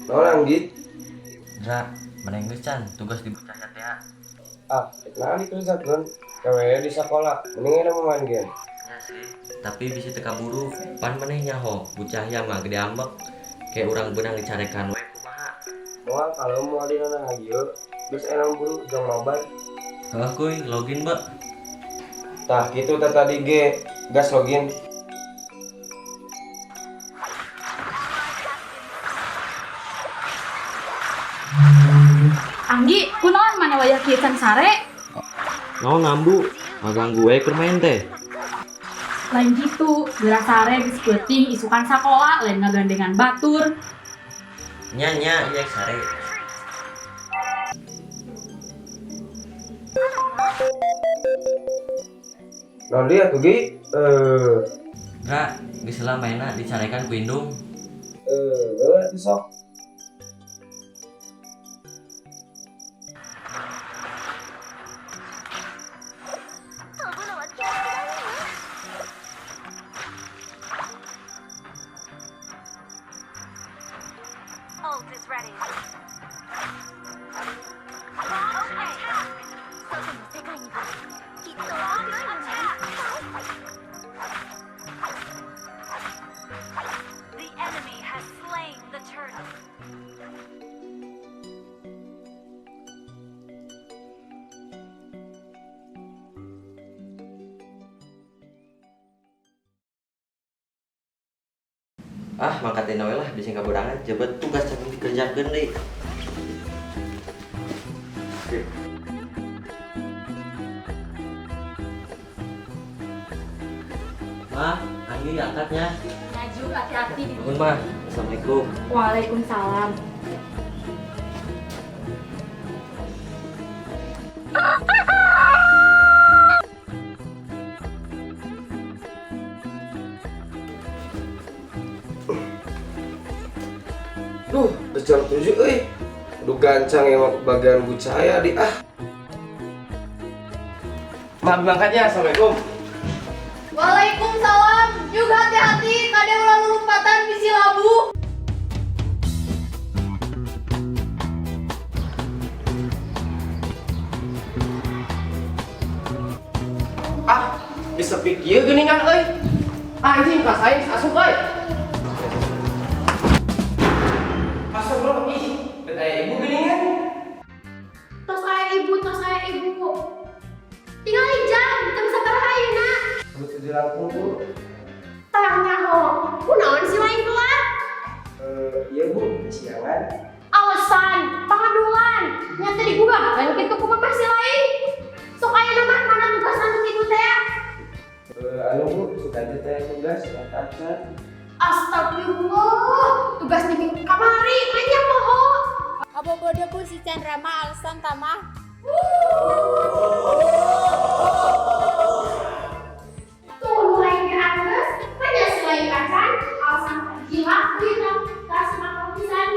Naon, Anggi? Dra, maneh geus can tugas di bocah teh? Ah, naon dikerjakeun? Kewe di sekolah, mending enak main game. Ya sih, tapi bisa teu kaburu. Pan maneh nyaho, bocah ya mah gede ambek. Kayak urang beunang dicarekan we kumaha. Moal kalau moal dina ieu, geus enak buru jong mabar. Heuh kuy, login be. Tah kitu teh tadi ge, gas login. Anggi, kunaon mana wayah kieu can sare? Naon ngambu, ngaganggu we keur main teh. Lain gitu, geura sare geus peuting isukan sakola lain ngagandengan batur. Nya nya, ieu sare. Naon deui atuh Gi? Dra, geus heula mainna dicarekan ku indung. Heuh atuh sok. Ult is ready. Launch attack! 外の世界にはきっと面白いものがいっぱい。 The enemy has slain the turtle. Ah, mangkat we lah bisa kaburangan, jebet tugas can dikerjakeun deui. Mah, Anggi angkatnya. Maju hati-hati di. Nuhun, Mah. Assalamualaikum. Waalaikumsalam. Duh, geus jam 7 euy. Aduh gancang emang bagian Bu Cahaya di ah. Maaf mangkatnya, assalamualaikum. Waalaikumsalam. Juga hati-hati, kade ulah lompatan bisi labuh. Ah, bisa pikir geuningan euy. Anjing kelas aing asup euy. Astagfirullah, ih, bet aya ibu geuningan. Tos aya ibu, tos aya ibu. Tinggal jam, jam sabaraha ayeuna? Sebut 7 langkung, Bu. Tah nyaho. Kunaon si lain telat? Iya Bu, kesiangan. Alasan, pangadulan. Nya teh digugahkeun kitu ku mamah si lain. Sok ayeuna mah mana tugas anu kitu teh? Anu Bu, suka teh tugas eta acan. Astagfirullah, tugas di minggu kamari, banyak poho. Kabogoh ku si Chandra mah alasan tamah. Tuh mulai ke atas, pada selain acan, alasan gila kita kelas makro pisan.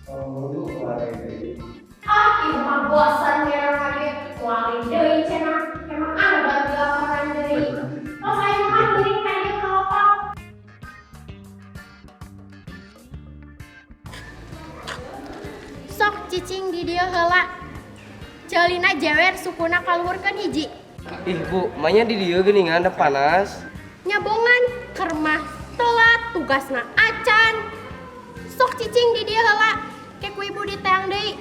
Oh, Bu, kemarin deui. Ah, ibu mah bosan kira kage kuali deui cenah. Emang anggar dilaporan deui. Tos ayeuna mah ngiring ka dieu ka lokal. Sok cicing di dieu heula. Ceulina jewer sukuna kaluhurkeun hiji. Ih, Bu, mainnya di dieu geuningan da panas. Nyabongan keur mah telat tugasna acan. Sok cicing di dieu heula. Ke ku ibu diteang deui.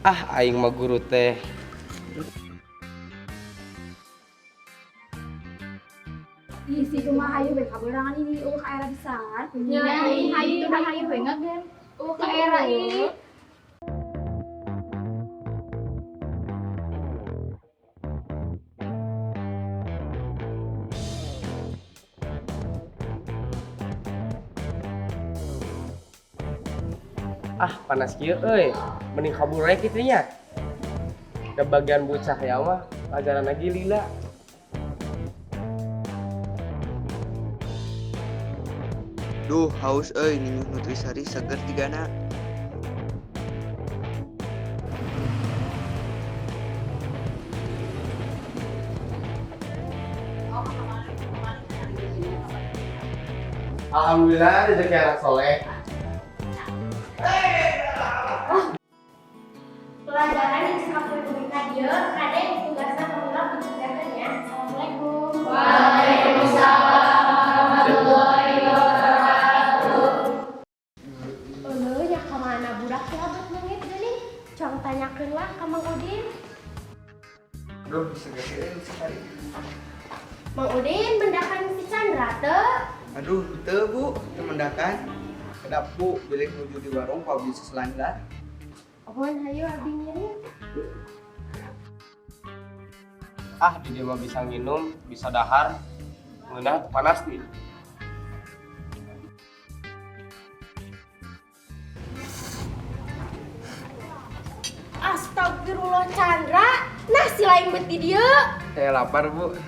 Ah, aing mah guru teh. Ih, si kumaha hayu we kaberangan ini eueuh ka era pisan. Nya, ih, hayu tuh hayu we ngagen. Eueuh ka era ih. Ah, panas kieu euy. Mending kabur we kitu nya. Da bagian bocah ya mah pelajaran lagi lila. Duh, haus euy, ninguh Nutrisari seger jigana. Alhamdulillah rezeki anak soleh. Pelajaran yang cekap ku ibu dieu kade tugasna pamula dikerjakeun ya. Assalamualaikum. Waalaikumsalam warahmatullahi wabarakatuh. Eueuh nya ka mana budak teh abet leungit geuning. Cong tanyakeun lah ka Mang Udin. Duh, seger euy Nutrisari. Mang Udin mendakan si Chandra teu? Aduh, teu Bu, teu mendakan. Kedap Bu, bilih nuju di warung ku abdi seselandar. Obon hayu abdi ngiring. Ah, di dia mah bisa nginum, bisa dahar. Ngeunah panas nih. Astagfirullah Chandra, nah si lain bet di dieu. Saya lapar, Bu.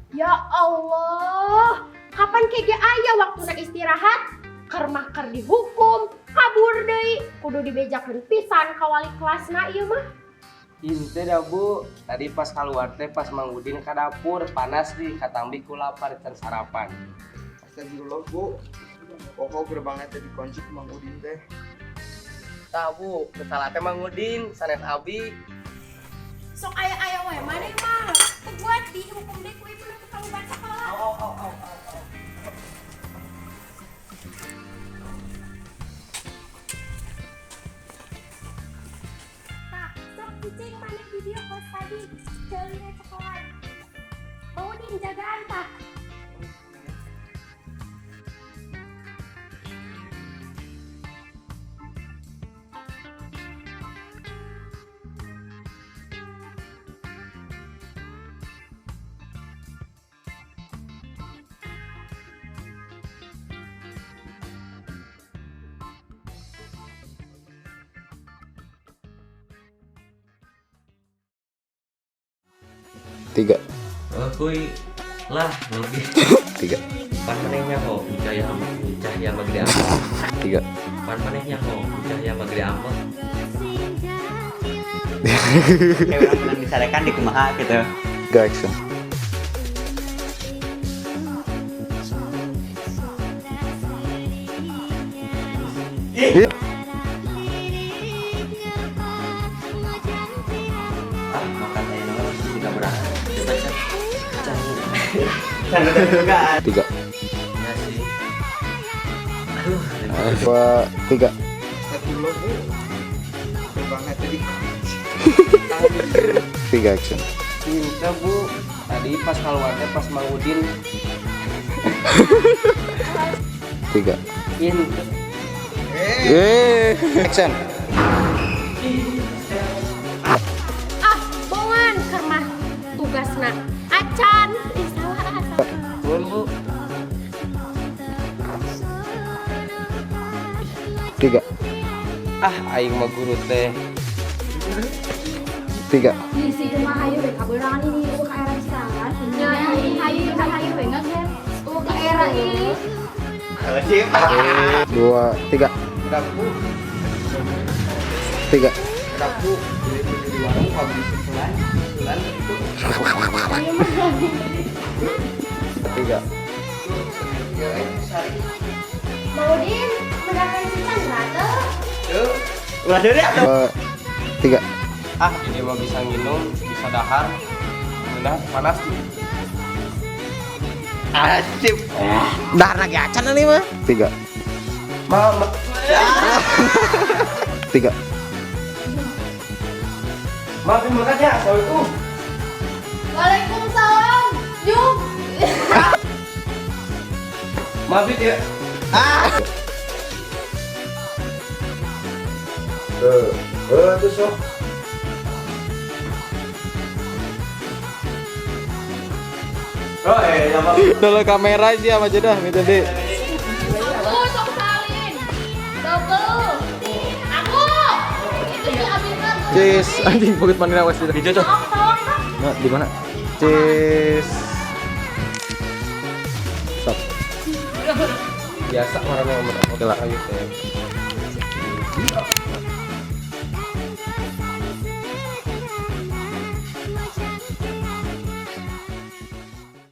Ya Allah, kapan kege aya waktuna istirahat? Keur mah keur dihukum, kabur deui, kudu dibejakeun pisan ka wali kelasna ieu mah. Henteu dah, Bu. Tadi pas keluar teh pas Mang Udin ka dapur, panas di katambi ku lapar can sarapan. Astagfirullah Bu. Pokok gerbangnya teh dikunci ku Mang Udin teh. Tah, Bu, salah teh Mang Udin, sanes abi. Sok aya-aya wae maneh mah. Buat dihukum deui ku ibu nu tukang baca sekolah. Au au au au. Tah, sok cicing maneh di dieu kos tadi. Ceulina sekolah. Mang Udin jagaan tah. Tiga. Oh, kuy lah lebih. Tiga. Pan maneh nyaho bocah ya mah gede ambek. Tiga. Pan maneh nyaho bocah ya mah gede ambek. Kayak urang menang dicarekan di kumaha gitu. Go action. Ah, makan ayeuna mah masih kaberangan. Coba can. Can. Can udah juga. Tiga. Ya sih. Aduh, Dua, tiga. Astagfirullah Bu. Gerbangnya teh dikunci. Tiga action. Henteu, Bu. Tadi pas keluar teh pas Mang Udin Tiga. Henteu. Eh, action. Ah, bongan keur mah tugasna. Acan, ih salah ah, salah. Nuhun, Bu. Tiga. Ah, aing mah guru teh. Tiga. Di situ mah hayu we kaberangan ini eueuh ka era pisan. Nya hayu hayu we ngagen. Eueuh ka era ih. Dua, tiga. Kedap Bu. Tiga. Kedap Bu, bilih nuju di warung ku abdi seselan. Seselan itu. Tiga. Duh, seger euy Nutrisari. Mang Udin mendakan si Chandra teu? Teu. Ulah deui atuh. Dua, tiga. Ah, di dia mah bisa nginum, bisa dahar. Ngeunah panas nih. Asip. Dahar lagi acan ini mah. Tiga. Mama. Tiga. Maafin makan ya, assalamualaikum. Waalaikumsalam. Yuk. Maafin ya. Tuh sok. Oh, apa? Dulu kamera sih sama dah, minta deh. Aku sok salin. Double. Aku. Itu si Abi mah. Cheese, anjing bukit mana awas itu. Dijodoh. Tolong, tolong, tolong. Nah, di mana? Cheese. Stop. Biasa orangnya ngomong Oke lah. ayo teh.